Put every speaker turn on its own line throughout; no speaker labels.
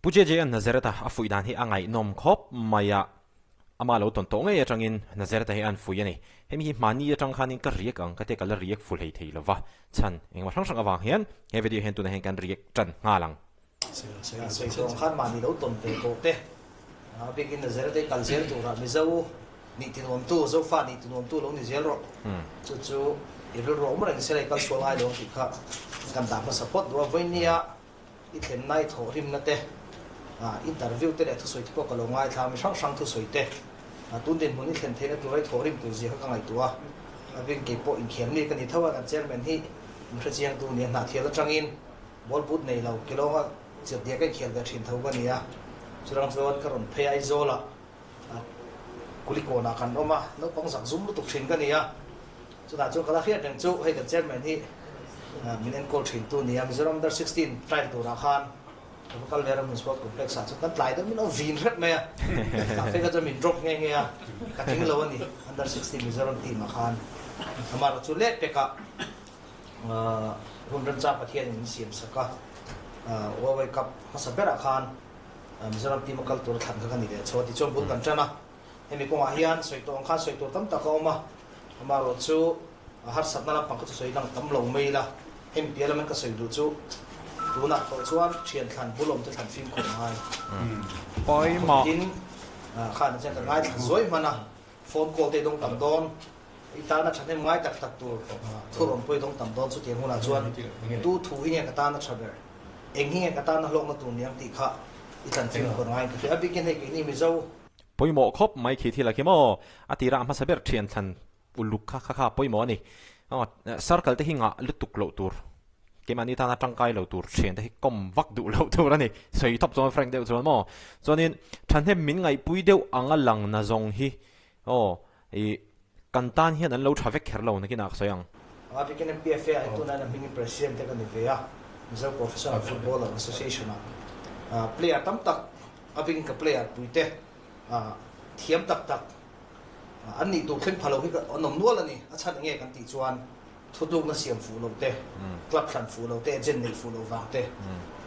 Pu JJ-a'n Nazareth-a a fuih dan hi a ngaihnawm khawp mai a, ama lo tawn tawh ngei atangin Nazareth-a hi a han fuih a ni. Hemi hi hmani atang khanin ka riak ang ka tia ka la riak fu hlei thei lova, chhan engemaw hrang hrang avang hian he video hian tunah hian kan riak tan nghal ang.
Sawi tawh ang khan mahni lo tawn ve tawh te, a bikin Nazareth-a hi kal zel turah Mizo nih tinuamtu, Zofa nih tinuamtu lo ni zel rawh. Chu chu i rilru a awm reng se la i kal sual ngai lo ang tih kha kan dah hmasa phawt duh a, vawinia I thlenna, i thawhrimna te, interview te leh thusawi te pawh ka lo ngaithla a, mi hrang hrang thusawi te, tun dinhmun i thlen theihna tura i thawhrim tur zia kha ka ngaihtuah a, a bik kei pawh inkhel mi ka ni tho a, kan chairman hi min hrechiang tu nia, hnahthial atangin ball boot nei lo, kilawnga chirhdiah ka inkhel ve thin tho ka ni a, churang chuan ka rawn phei Aizawlah Kulikawnah kan awm a, naupang zak zum lutuk thin ka ni a, chutah chuan ka la hriat reng chu hei kan chairman hi min enkawl thin tu nia, Mizoram Under 16 trial turah khan ka va kal ve a Ramhmun Sport Complex ah chuan kan tlai deuh min lo vin hrep mai a, chutah phei kha chuan min drop nghe nghe a, ka tling lo a ni Under 16 Mizoram team ah khan amaherawhchu chu leh pekah hun remchang Pathianin min siam sak a, Huawei Cup hmasa berah khan Mizoram team a kal tur a thlan kha ka ni leh chho a tichuan bul kan tan a, hemi kawngah hian sawi tawh ang khan sawi tur tam tak a awm a, amaherawh chu harsatna lampang kha chu sawi lang tam lo mai ila, hemi piah lamin ka sawi duh chu tunah tawh chuan thian thlan bul awm te thlan fimkhur ngai.
Pawimawh.
Tin, khan chuan ka ngaithla zuai hman a, phone call te i dawng tam dawn, i tana thahnem ngai tak tak tur thurawn pawh i dawng tam dawn chutiang hunah chuan tu thu hi nge ka tana tha ber. Eng hi nge ka tana hlawkna tur niang tih kha i tlan fim khawr ngaiin ka hria. A bikin hei keini Mizo.
Pawimawh khawp mai khi thil a khi maw? A tira a hmasa ber thian thlan uluk kha kha kha pawimawh a ni. Aw circle te hi ngah lutuk loh tur, keimahni tana tangkai lo tur thian te hi kawm vak duh loh tur a ni. Sawi thawp chuan frank deuh chuan maw? Chuanin thahnem min ngaihpui deuh anga lang na zawng hi aw i kan tan hian an lo tha vek kher lo nakinah ka sawi ang.
A bikin MPFA ah hi tunah hian a hmingin President te ka ni ve a, Mizo Professional Footballer Association ah player tam tak a bikin ka player pui te thiam tak tak an nih tur thleng pha lo hi an awm nual a ni. A chhan enge kan tih chuan thutlukna siam fuh lo te, club thlan fuh lo te, agent neih fuh loh vang te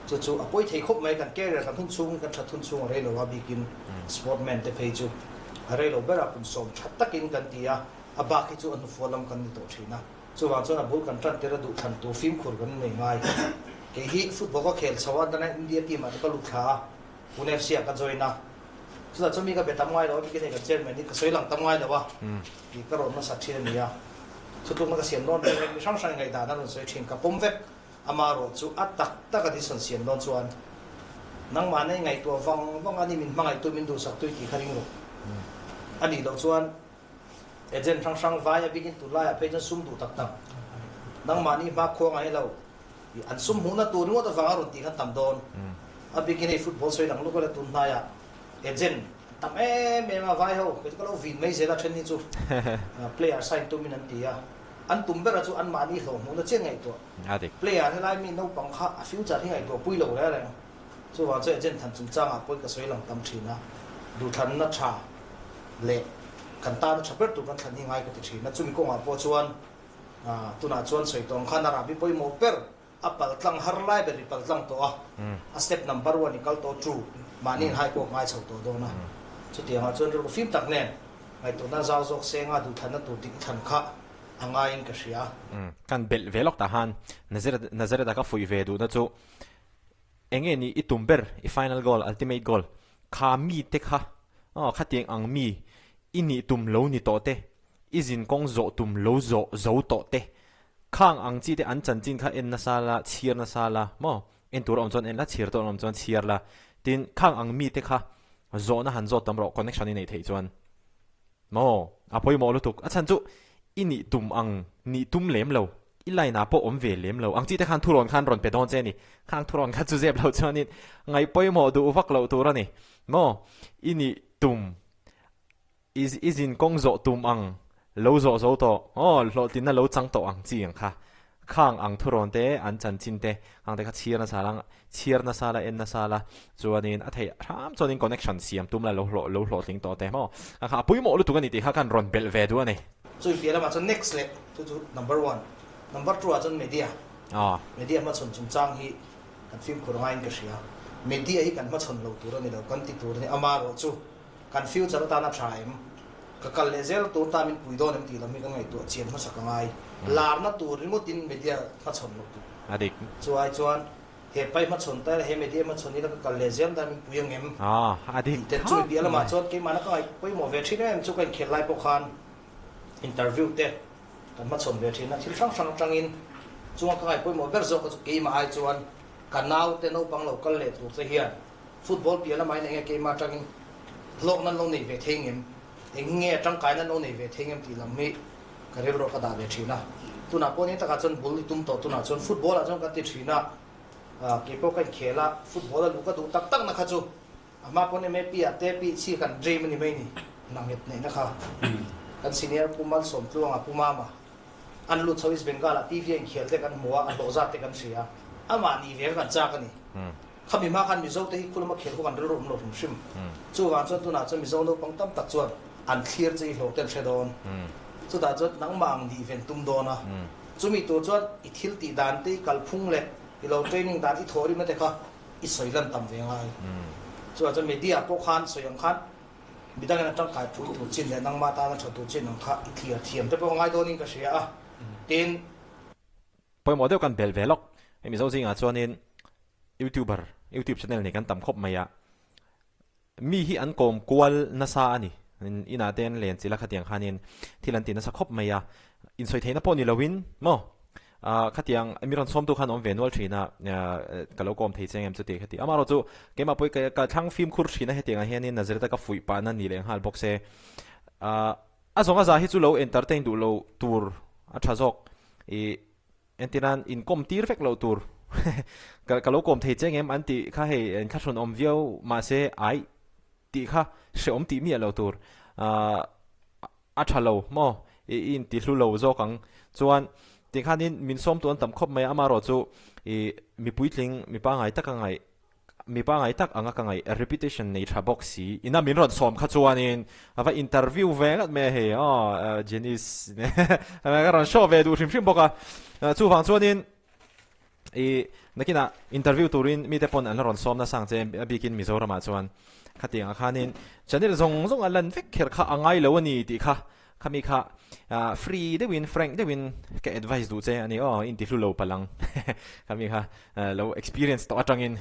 chu chu a pawi thei khawp mai. Kan career kan hun chhung kan that hun chhung a rei lo a, bikin sportman te phei chu a rei lo ber a, kum sawm that takin kan ti a, a bak hi chu a hnufual lam kan ni tawh thin a. Chuvang chuan a bul kan tan tir a duh thlan tur fimkhur kan nei ngai. Kei hi football ka khel chho a, dana India team ah te ka lut thla a, Pune FC ah ka join a. Chutah chuan mi ka be tam ngai lo a, bikin hei kan chairman hi ka sawi lang tam ngai lo a, tih ka rawn hmasa thin a ni a. Thutlukna ka siam dawn reng reng, mi hrang hrang ngaihdan a rawn sawi thin, ka pawm vek. Amaherawh chu a tak tak a decision siam dawn chuan nangmah nei ngaihtuah vang vang a ni, min hmangaihtu, min duhsaktu i tih kha ring rawh. A nih loh chuan agent hrang hrang vai a bikin tunlaiah phei chuan sum duh tak tak nangmahni hma khua ngai lo, An sum hmuhna tur ringawt avanga rawn tih khan tam dawn. A bikin hei football sawi lang luk a la tun hnaiah agent an tam em em a, vai ho kei chu ka lo vin mai zel a then hi chu player sign tumin an ti a, an tum bera chu anmahni hlawh hmuhna chiah ngaihtuah. Player helai mi naupang kha a future hi ngaihtuah pui lo reng reng. Chuvang chu agent than chungchangah pawhin ka sawi lang tam thin a, duhthlanna tha leh kan tana tha ber tur kan thlan hi ngai ka ti thin a, chumi kawngah pawh chuan Tunah chuan sawi tawng khan a rahbi pawimawh ber a pal tlang har lai ber i pal tlang tawh a, a step number one i kal tawh chu mahni in hai pawh ngai chho tawh dawn a. Chutiangah chuan rilru fim tak nen ngaihtuahna zau zawk senga duhthlanna tur dik i thlan kha a ngaiin ka hria.
Kan belh ve lawk tah khan Nazareth-a ka fuih ve duhna chu eng nge ni i tum ber i final goal, ultimate goal, kha mite kha khatiang ang mi i nih tum lo ni tawh te I zin kawng zawh tum lo zawh zo tawh te. Khang ang chi te an chanchin kha en nasa la, chhiar nasa la maw? En tur a awm chuan en la, chhiar tur a awm chuan chhiar la. Tin, khang ang mi te kha zawhna han zawt tam rawh, connection i neih theih chuan maw? A pawimawh lutuk. A chhan chu i nih tum ang nih tum lem lo, i line ah pawh awm ve lem lo. Ang chi te khan thurawn khan rawn pe dawn che a ni. Khang thurawn kha chu zep loh chuanin ngaih pawimawh duh vak loh tur a ni maw? I nih tum I zin kawng zawh tum ang, lo zawh zo tawh, aw, hlawhtlinna lo chang tawh ang chi ang kha. Khang ang thurawn te, an chanchin te, khang te kha chhiar nasa la, chhiar nasa la, en nasa la, chuanin a theih hram chuanin connection siam tum la, lo hlawh, lo hlawhtling tawh te maw? Khang kha a pawimawh lutuk a ni tih kha khan rawn belh ve duh a ni.
Chu piah lamah chuan next leh chu chu number one, number two ah chuan media, media hmachhawn chungchang hi kan fimkhur ngaiin ka hria. Media hi kan hmachhawn lo tur a ni lo, kan ti tur a ni. Amaherawh chu kan future atana tha em? Ka kal leh zel tur ta min pui dawn em tih lam hi ka ngaihtuah chian hmasa ka ngai. Larna tur ringawtin media hmachhawn lo tur.
A dik.
Chu ai chuan he pai hmachhawn ta ila, he media hmachhawn ila ka kal leh zel ta min pui ang em?
A dik
Tih te chu piah lamah chuan keimahna ka ngaih pawimawh ve thin em chu ka inkhel lai pawh khan interview te kan hmachhawn ve thin a, thil hrang hrang atangin chunga ka ngaih pawimawh ber zawk chu keimah ai chuan ka naute naupang lo kal leh tur te hian football piah lamah hian eng nge keimah atangin hlawkna an lo nei ve thei ngem, eng nge tangkaina an lo nei ve thei ngem tih lam hi ka rilru ka dah ve thin a. Tunah pawh ni takah chuan bul i tum tawh tunah chuan football ah chuan kan ti thin a, keipawh ka inkhel a, football a luh ka duh tak tak na kha chu A hma pawn MAP ah te pi chi kan dream a ni mai ni, nanghet neihna kha. Kan senior Pu Malsawmtluanga, Pu Mama, an lut chho East Bengal ah TV a inkhel te kan hmu a, a hlawh zat te kan hria a, amah nih ve kha kan chak a ni. Khami hma khan Mizo te hi khulama khel khaw kan rilru awm lo hrim hrim. Chuvang chuan tunah chuan Mizo naupang tam tak chuan an thlir che i hlawh te an hre dawn. Chutah chuan nangmah ang nih ven tum dawn a. Chumi tur chuan i thil tih dan te, i kalphung leh i lo training dan i thawhrimna te kha i sawi lan tam ve ngai. Chuvang chuan media pawh khan sawi ang khan midangin a tangkai pui tur chin leh nangmah tana tha tur chin ang kha i thlir thiam te pawh ngai dawnin ka hria a. Tin.
Pawimawh deuh kan bel ve lawk. Hei Mizo zingah chuanin YouTuber, YouTube channel nei kan tam khawp mai a. Mi hi an kawm kual nasa a ni. Inah te an len chilh a khatiang khanin thil an ti nasa khawp mai a. Insawi theihna pawh ni loin maw khatiang mi rawn sawmtu khan awm ve nual thin a, ka lo kawm thei che em chuti khati. Amaherawh chu keimah pawh hi ka thlang fimkhur thin a hetiangah hianin Nazareth-a ka fuih pahna ni leh nghal bawk se. A zawng a za hi chu lo entertain duh lo tur a tha zawk. Ih. Entirnan inkawm tir vek loh tur ka lo kawm thei che ngem an tih kha hei inthlahrun awm viau mahse ai tih kha hreawm tih miah lo tur a tha lo maw i inti hlu lo zawk ang chuan tikhanin min sawmtu an tam khawp mai a amaherawh chu i mi puitling mi pangngai taka ngaih Mi pangai tak anga ka ngaih reputation nei tha bawk si ina min rawn sawm kha chuanin a va interview ve ngat mai a hei aw Janice ka rawn show ve duh hrim hrim bawk a chuvang chuanin i nakinah interview turin mite pawn an la rawn sawm nasa ang che a bikin Mizoramah chuan khatiang ah khanin channel zawng zawng a lan vek kher kha a ngai lo a ni tih kha Khami kha free deuhin frank deuhin ka advice duh che a ni aw, in ti hlu lo palh ang. Khami kha lo experience tawh atangin.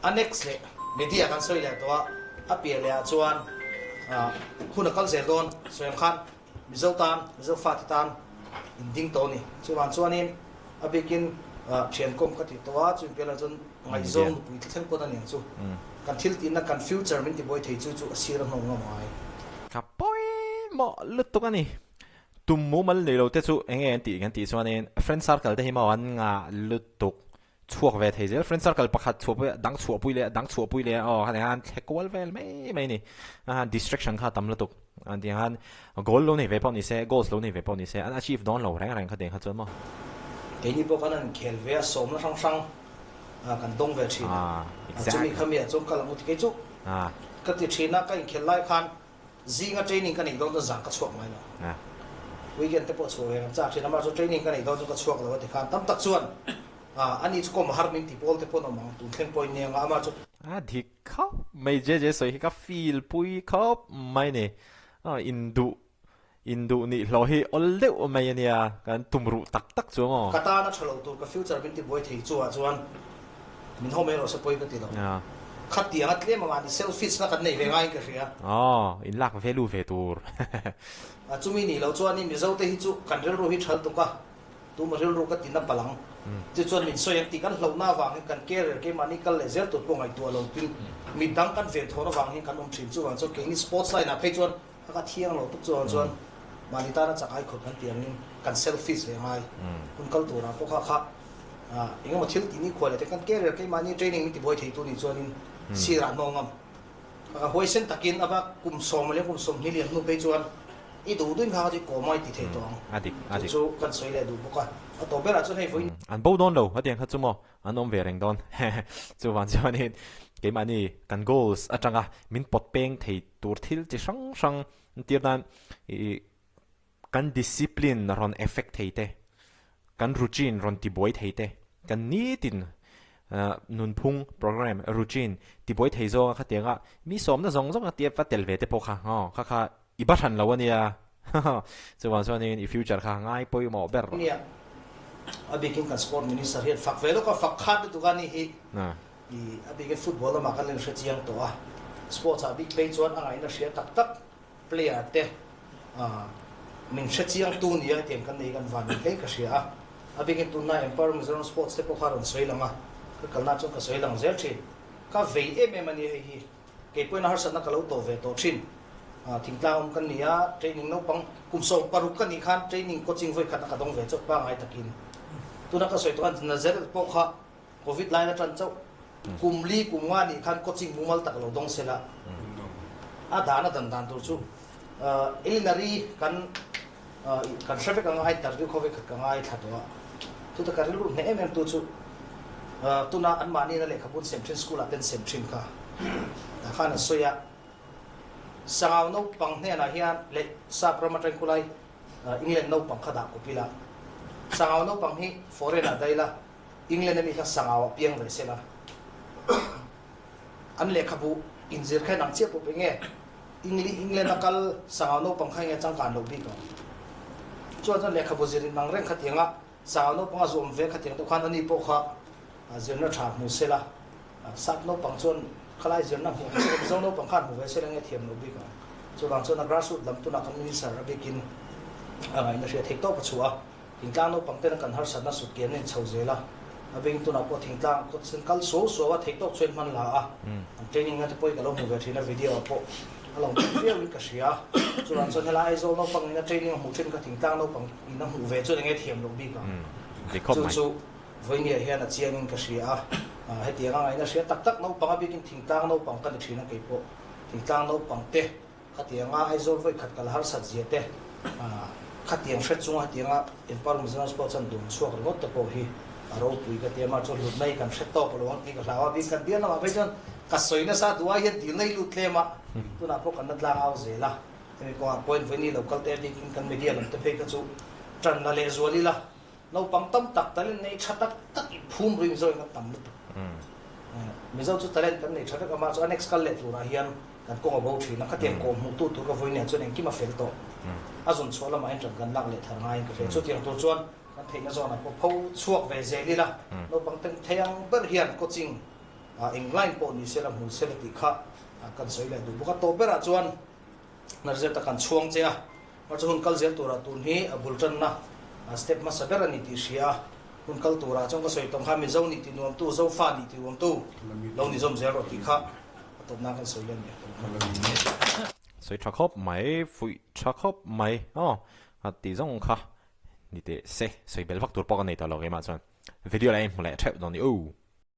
A next leh media kan sawi leh tawh a, a piah leh ah chuan hun a kal zel dawn sawi ang khan Mizo tan, Mizo fate tan in ding tawh a ni. Chuvang chuanin a bikin thian kawm ka ti tawh a, chumi piah lah chuan ngaihzawng nupui thleng pawn a ni ang chu. Kan thil tihna kan future min tibuai thei chu chu a sir a hnawng ngam ngai.
Ka pawimawh lutuk a ni. Tum mumal nei lo te chu eng nge an tih kan tih chuanin friend circle te hi maw an ngah lutuk chhuak ve thei zel. Friend circle pakhat chhuah pui a dang chhuah pui leh a dang chhuah pui leh a aw khatiang khan thle kual vel mai mai a ni. Distraction kha a tam lutuk. An tih khan goal lo nei ve pawh ni se, goals lo nei ve pawh ni se an achieve dawn lo reng reng khatiang kha chuan maw.
Keini pawh kan han khel ve a sawmna hrang hrang kan dawng ve thin a. Chumi kha mi ah chuan kal ang u ti kei chu ka ti thin a, ka inkhel lai khan zinga training ka neih dawn chuan zan ka chhuak mai lo. Weekend te pawh chhuah ve kan chak thin a, mahse training ka neih dawn chuan ka chhuak lo a ti khan tam tak chuan ani chu kawm a har min ti pawl te pawh an awm ang, tun thleng pawhin nia nga amah chu.
A dik khawp mai JJ sawi hi ka feel pui khawp mai ni. Induh Induh nih hlawh hi awl deuh mai a nia, kan tum ruh tak tak chu maw?
Ka tan a tha lo tur ka future min tibuai thei chu ah chuan min haw mai rawh se pawi ka ti lo. Khatiang a tlem ang ah ni selfish na kan nei ve ngaiin ka hria.
Aw, in lak value ve tur.
Chumi nih loh chuan i Mizo te hi chu kan rilru hi thal tuk a, tuma rilru ka tina palh ang. Chu chuan min sawi ang tih kan hlauhna avangin kan career keimahni kal leh zel tur pawh ngaihtuah lo tin midang kan venthawr avangin kan awm thin. Chuvang chuan keini sports line ah phei chuan A ka thiang lo tuk chuan chuan mahni tana chak ai khawp kan tih angin kan selfish ve ngai. Hun kal turah pawh kha kha engemaw thil tih ni khual leh te kan career keimahni training min tibuai thei tu nih chuanin sirah hnawng ngam. Ka ka huaisen takin a va kum sawm leh kum 20 lian hnu phei chuan i duh duhin kha kha chu i kawm a i ti thei tawh ang. Chu chu kan sawi leh duh bawk a. A tawp berah chuan hei vawiin.
An bo dawn lo a tiang kha chu maw an awm ve reng dawn. Chuvang chuanin keimahni kan goals atanga min pawt peng thei tur thil chi hrang hrang entir nan ih kan discipline rawn effect thei te, kan routine rawn tibuai thei te, kan nitin Nunphung, program, routine tibuai thei zawnga khatianga mi sawmna zawng zawng a tia va tel ve te pawh kha aw kha kha i ba hran lo a nia chuvang chuanin i future kha ngai pawimawh ber rawh.
Nia, a bikin kan sport minister hian fak ve lawk a, fak khat lutuk a ni hi i a bikin football lamah kan inhre chiang tawh a, sports ah bik phei chuan a ngaihna hria tak tak player te min hre chiang tu nia hetiang kan nei kan van ni hle ka hria a, a bikin tunlai Empower Mizoram Sports te pawh kha rawn sawi lang a, ka kalna chuan ka sawi lang zel thin. Ka vei em em a nia hei hi, kei pawhin a harsatna ka lo tawh ve tawh thin. Thingtlang awm kan ni a, training naupang kum 16 ka nih khan training coaching vawi khat a ka dawng ve chauh pangngai takin. Tuna ka sawi tawh khan Nazareth pawh kha Covid lain a tan chauh. Kum li kum nga nih khan coaching mumal tak lo dawng sela a dan a dan dan tur chu Elinary kan kan hre vek anga a interview khaw vek khat ka ngai thla tawh a. Chuta ka rilru hneh em em tu chu tuna anmahni na lehkhabu an sem thin school ah te an sem thin kha tah khan a sawi a. Sangau naupang hnenah hian leh sap ram atang khulai England naupang kha dah kawp ila Sangau naupang hi foreign ah daila England ami kha sangau ah piang ve sela an lehkhabu inzir kha inang chiah pawp enge England a kal sangau naupang kha enge changkan loh bik ang chuan chuan lehkhabu zir inang reng khatiang a sangau naupang a zuam ve khatiang deuh khan ani pawh kha zirna tha hmu sela sap naupang chuan khalai zirna hmuh ang sela Mizo naupang khan hmu ve sela enge thiam loh bik ang chuvang chuan a grassroot lam tunah kan minister a bikin a ngaihna hriat theih tawk a chhuah a. Thingtlang naupang ten kan harsatna sut kian in chho zel a, a beng tunah pawh thingtlang kawt sen kal suau suau a theih tawk chuan hman la a, an training na te pawh hi ka lo hmu ve thin a video ah pawh a lo hmuh viau in ka hria. Chuvang chuan helai Aizawl naupang in a training a hmuh thin kha thingtlang naupang in a hmuh ve chuan enge thiam loh bik ang. Chu chu vawinia hian a chiang in ka hria a, hetiang a ngaihna hria tak tak naupang a bikin thingtlang naupang ka ni thin a kei pawh thingtlang naupang te Khatianga Aizawl vawi khat kal harsat zia te, khatiang hre chunga hetianga Empower Mizoram Sports an dun chhuak ringawt te pawh hi a ropui ka ti a, mahse hlutna hi kan hre tawk lo ang tih ka hlau a, bik kan bial lamah phei chuan ka sawi nasa duh ai hian dilna hi lut tlem a, tunah pawh kan la tlang au zel a, hemi kawngah pawhin vawiin lo kal te bikin kan media lam te phei kha chu tanna leh zual ila naupang tam tak talent nei tha tak tak i phum ring zawin kan tam lutuk. Mizo chu talent kan nei tha vek a, mah chu a next kal leh turah hian kan kawng a bo thin a, khatiang kawh hmuh tu tur ka vawiin ah chuan engkim a fel tawh. A zun chhuah lamah hian ṭan kan lak leh thar ngaiin ka hria. Chutiang tur chuan kan theihna zawnah pawh pho chhuak ve zel ila, naupang ten thei ang ber hian coaching eng line pawh ni sela hmu sela tih kha kan sawi leh duh bawk a. Tawp berah chuan Narzeta kan chhuang che a, mahse hun kal zel turah tun hi a bul tanna step hmasa ber a ni tih hria a, hun kal turah chuan ka sawi tawng kha Mizo nih ti nuamtu, Zofa nih ti nuamtu lo ni zawm zel rawh tih kha a tawpna kan sawi leh nia tawng kha.
Sawi tha khawp mai, fuih tha khawp mai aw a ti zawng kha ni teh se, sawi bel vak tur pawh ka nei tawh lo keimah chuan video la en hmu leh theuh dawn ni u.